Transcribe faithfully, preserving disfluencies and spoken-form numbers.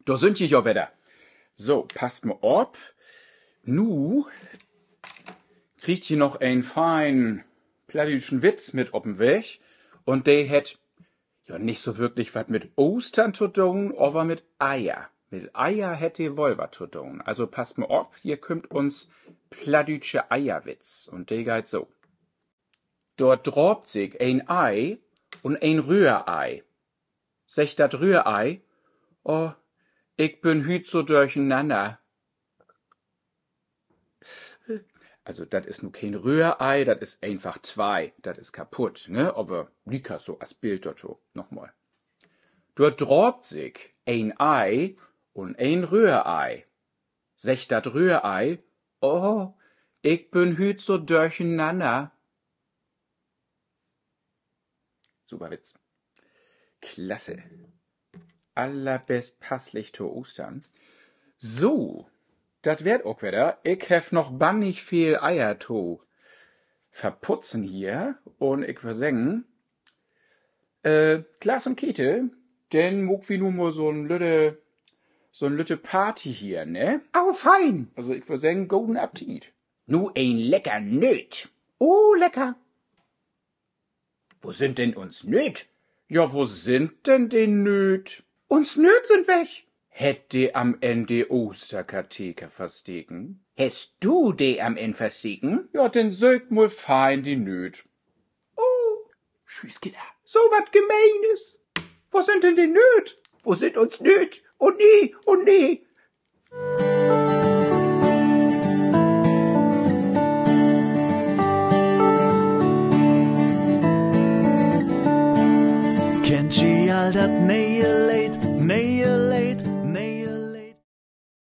Dor sünd ji jo wedder. So, passt mal op. Nu kriegt ji noch en feinen plattdüütschen Witz mit op den Weg. Un de hett, ja, nich so würklich wat mit Oostern to doon, aver mit Eier. Mit Eier hett de woll wat to doon. Also passt mal op, hier kümmt uns plattdüütsche Eierwitz. Un de geiht so. Dor draapt sik en Ei un en Rührei. Seggt dat Rührei: Oh, ik bün hüüt so dörchenanner. Also, dat is nu keen Rührei, dat is eenfach twei. Dat is kaputt, ne? Aver liekers so as Bild dorto. Nochmal. Dor draapt sik en Ei un en Rührei. Seggt dat Rührei: Oh, ik bün hüüt so dörchenanner. Super Witz. Klasse. Allerbest passlich to Oostern. So, dat weer 't ok wedder. Ik heff noch bannig veel Eier to verputzen hier. Un ik wöör seggen, äh, Klaas un Käthe, denn maakt wi nu mal so'n lütte, so'n lütte Party hier, ne? Oh, fein. Also, ik wöör seggen, goden Appetit. Nu en lecker Nööt. Oh, lecker. Wo sünd denn uns Nööt? Ja, wo sünd denn de Nööt? Uns Nööt sünd weg. Hett de an'n Enn de Oosterkater versteken? Hest du de an'n Enn versteken? Ja, denn söök mal fein de Nööt. Oh, tschüüs, Kinner. So wat Gemeenes. Wo sünd denn de Nööt? Wo sünd uns Nööt? Oh nee, oh nee. Kennt ji all dat ne'e Leed? Nee.